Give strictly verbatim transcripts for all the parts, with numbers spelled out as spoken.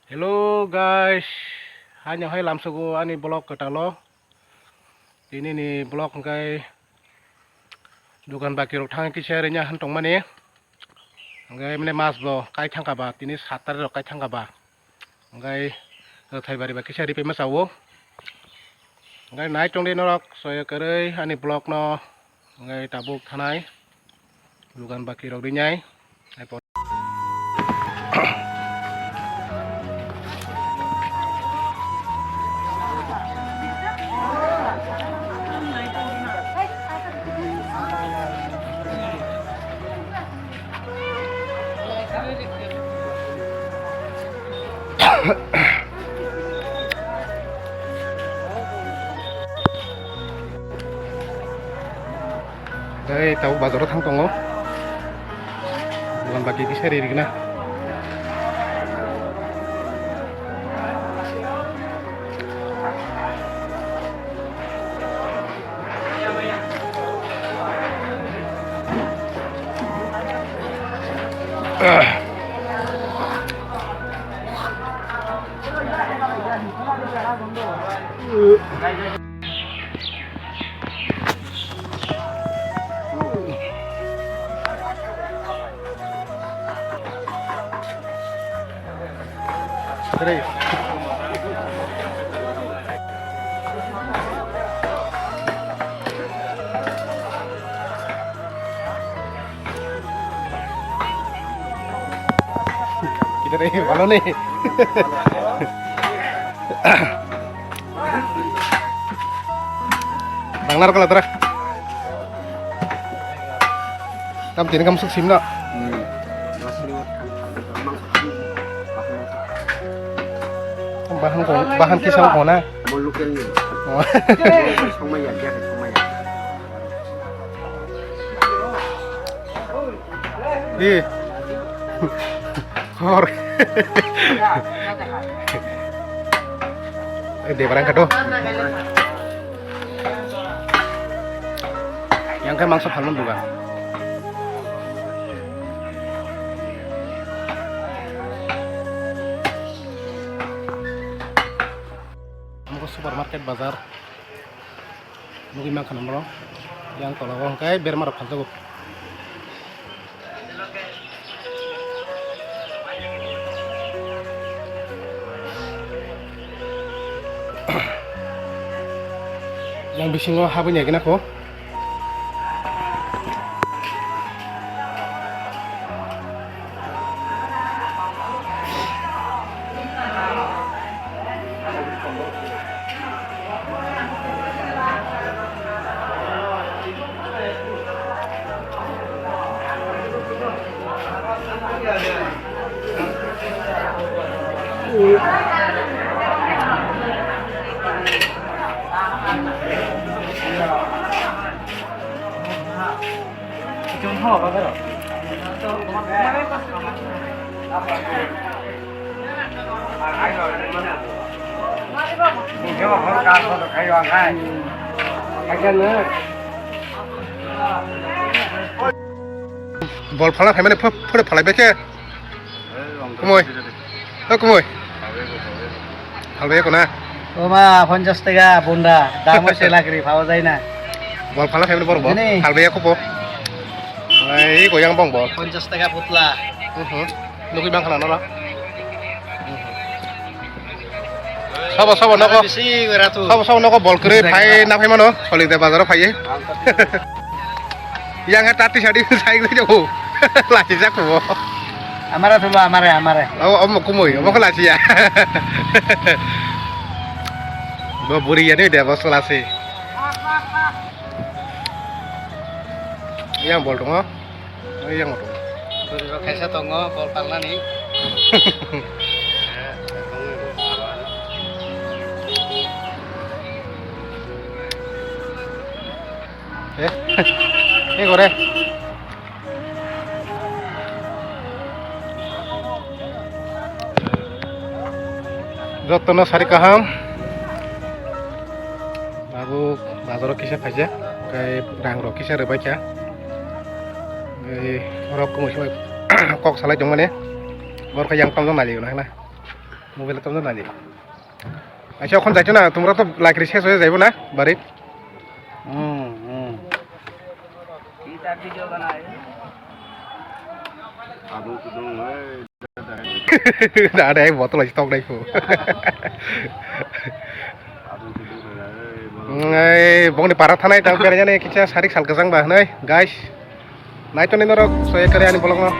Hello guys, haino hai lamsogo ani vlog kwtalo. Tini ni vlog hwnkhe dukan baki rok thang kisa rwnya han tongmani. Hwnkhe mane mas bo kai thangkha ba, tini sat tarik rok kai thangkha ba. Hwnkhe rwthai bari ba kisa ripai ma chao. Hwnkhe nai tongdi norok soyo kwrwi ani vlog no. Hwnkhe tabuk thanai dukan baki rok rinai. Tei tabuk bazaro thang tongo. Bukan baki kisa ri rikna. Kita deh, malu nih. Banglar kalau terus. Tam tini kam suk sim na. Bahan ko, bahan kisam ko na. Mo local ni. Oh. Songmaya, dia songmaya. Di. Hor. Eh, dia barang kado. Yang kai mangsa phalmani dugan. Omo khe supermarket bazar. Nugui mankha norok. Yang tola o hwnkhe berma rok phaljago. Yang bisingo habwi naikhe nako. Bol phala phaimani pha-, phore phalai bai khe. Kumui. O kumui. Phalbai kona. O ma, ponchash taka bunda. Dam oi se lakri, pawa jai na. Bol phala phaimani borok bo. Jini. Phalbai ya kupo. Ei, goyang bong bo. Ponchash taka putla. Mhm. Nugui bang khana nora. Sabo, sabo, nogo. Bisi beratu. Sabo, sabo, nogo bol kwrwi phai na phai mano. Solide bazaro phai. Yang ha tati sadi sai gwi jago. Lachi jak bo. Amare thulo, amare, amare. O, omo kumui, omo khe lachi ya. Bo buri ya ni de, bo lasi. Yang bol tongo. Yang tongo. Bwrwi rok kaisa tongo bol palnani. Eh, eh, gore. Jotono sari kaham. Abo bazaro kisa phaijak, hwnkhe rang rok kisa rwbaikha. Hwnkhe oro kumui sumui kok salai tongmani. Borokhe yang tongno nailaio nahana. Mobile tam nani. Acha, okhon jaito na, tumra to lakri ses hoye jaibo na, bari. Hmm, hmm. Adung kudung, hei, dada. Dada, hei, botol aja tok dai fu. Adung kudung, hei, botol. Hmm, ei, bongni para thanai, tang berajani, kicha sarik sal kajang ba, hwnai, guys. Naitonwi norok, so ekare ani vlog no.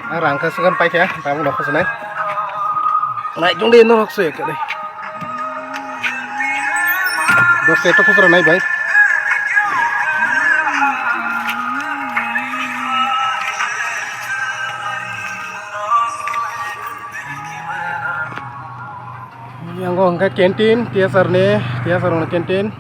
Ang rang khe swkang paikha, tabuk no khosonai. Nai jong de norok se kare. Dos se to khosora nai bai. Yang hwnkhe canteen, T S R ni, T S R ni canteen.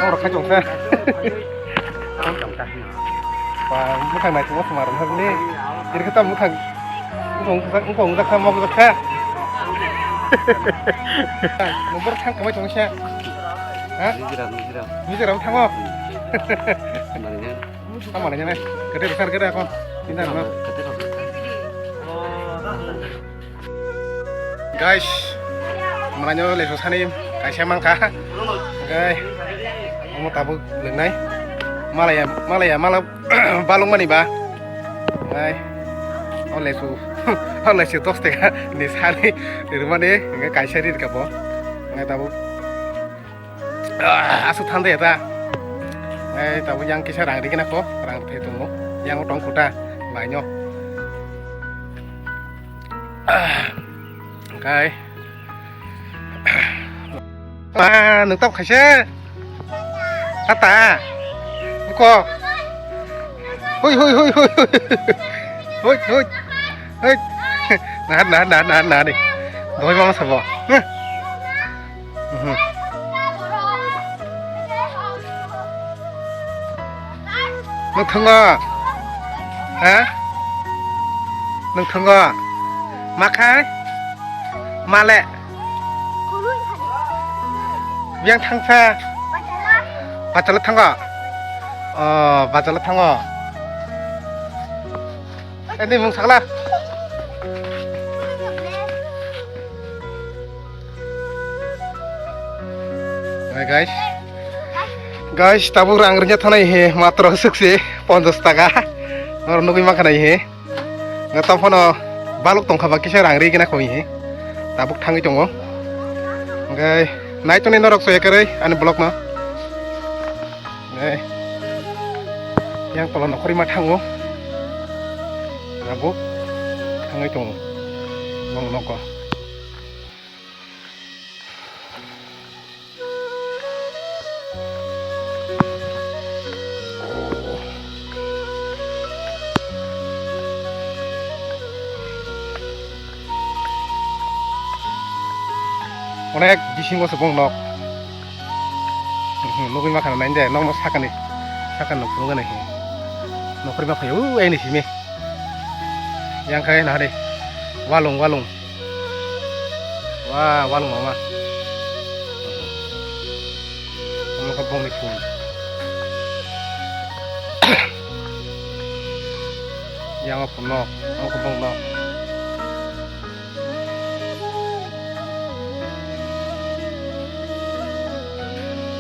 Oro khai tong kha. Ba, bwkhang nai tongma tongma rwng thangni. Iri khe ta bwkhang. Wngkha, wngkha, wngkha, wngkha, wngkha. Nokbar thang kamai tongsa. Ha? Mizoram, Mizoram. Mizoram thango. Mana ya? Mana ya? Kete besar kete akon. Tinta no. Kete no. Guys, mwnai no lesu sani kaisa mankha. Guys, omo tabuk lengnai. Malaya, malaya, mala balung mani ba. Guys, o lesu, o lesu dos taka ni sani rwmani, hwnkhe kaisa ri rwkha bo. Hwnkhe tabuk. Ah, aswk than de ta. Ei, tabuk yang kisa rang rigina ko, rang thai tongo. Yang tong khuta, bai no. Ah, kai. Ah, nung tap khaise. Tata. Ko. Hui, hui, hui, hui, hui. Hui, hui. Hui. Nah, nah, nah, nah, nah, ni. Doi mama sabo. Huh. Mhm. Nukthungo? Ha? Nukthungo? Makhai? Male? Yang thangsa. Bachala thango. Oh, bachala thango. Ini mung sakla. Hai guys. Guys, tabuk rang ringya thanai he matro sukse ponchas taka. Nor nugui mankha nai he. Nga tamo phano baluk tongkha ba kisa rang ri gina khoi he. Tabuk thangwi tongo. Hwnkhe naitonwi norok so ekarwi ani vlog no. Hwnkhe yang tola nokhorima thango. Tabuk thangwi tongo. Bong nogo. Onek bisingo se bong nok. Mhm, nugui mankha nai de, nokno sakani, sakani nok phunukgani. Nokhorima phaio, u, aini simi. Yang khai nahari. Walung, walung. Wah, walung mama. Omo khe bongni phun. Yang o phun no, omo khe bong no.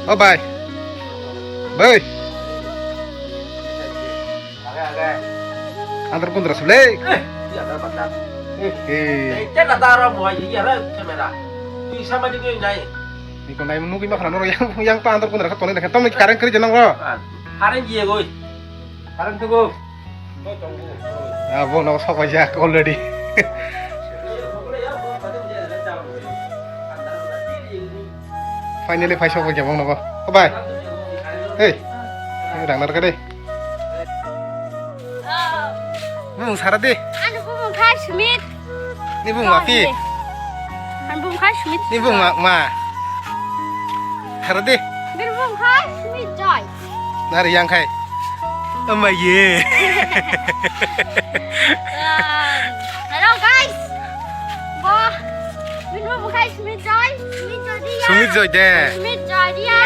O bai. Bai. Andar kundra sule. Eh, iya, ada mata. Eh. Tei tela dara mo, iya, ada kamera. Tui sama di ngai nai. Niko nai nugui makhna noro yang, yang pa andar kundra ka tole na ka. Tom ni kareng kri jenang ro. Ah, kareng jie goi. Kareng tu go. Ah, bo no sok ya already. Finally phai sok ya bong nogo. Bye. Hey. Rang nar ka de. Bumung sara de. Ani bumung khai Sumit. Ni bumung ma phi. Ani bumung khai Sumit. Ni bumung ma, ma. Sara de. Bini bumung khai Sumit Joy. Nari yang khai. Ama ye. Hello guys. Bo. Bini bumung khai Sumit Joy. Sumit Joy dia. Sumit Joy de. Sumit Joy dia.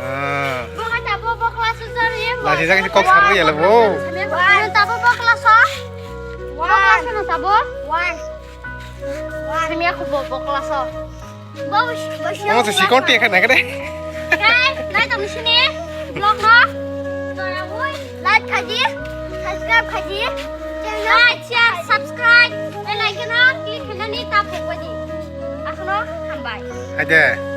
Ah. Bo kata bo bo class o jor ye. Lasi jagi kok saru ya labo. Bo kata bo bo class o. Bo class o tabo. One. One. Simi aku bo bo class o. Bo bo. Ang tu sikon tiya kan nak de. Guys, nai tong sini. Vlog no. Like khaji, subscribe khaji, channel like, share, subscribe, bell icon o click khainani ta phok baidi. Akhno hambai. Haide.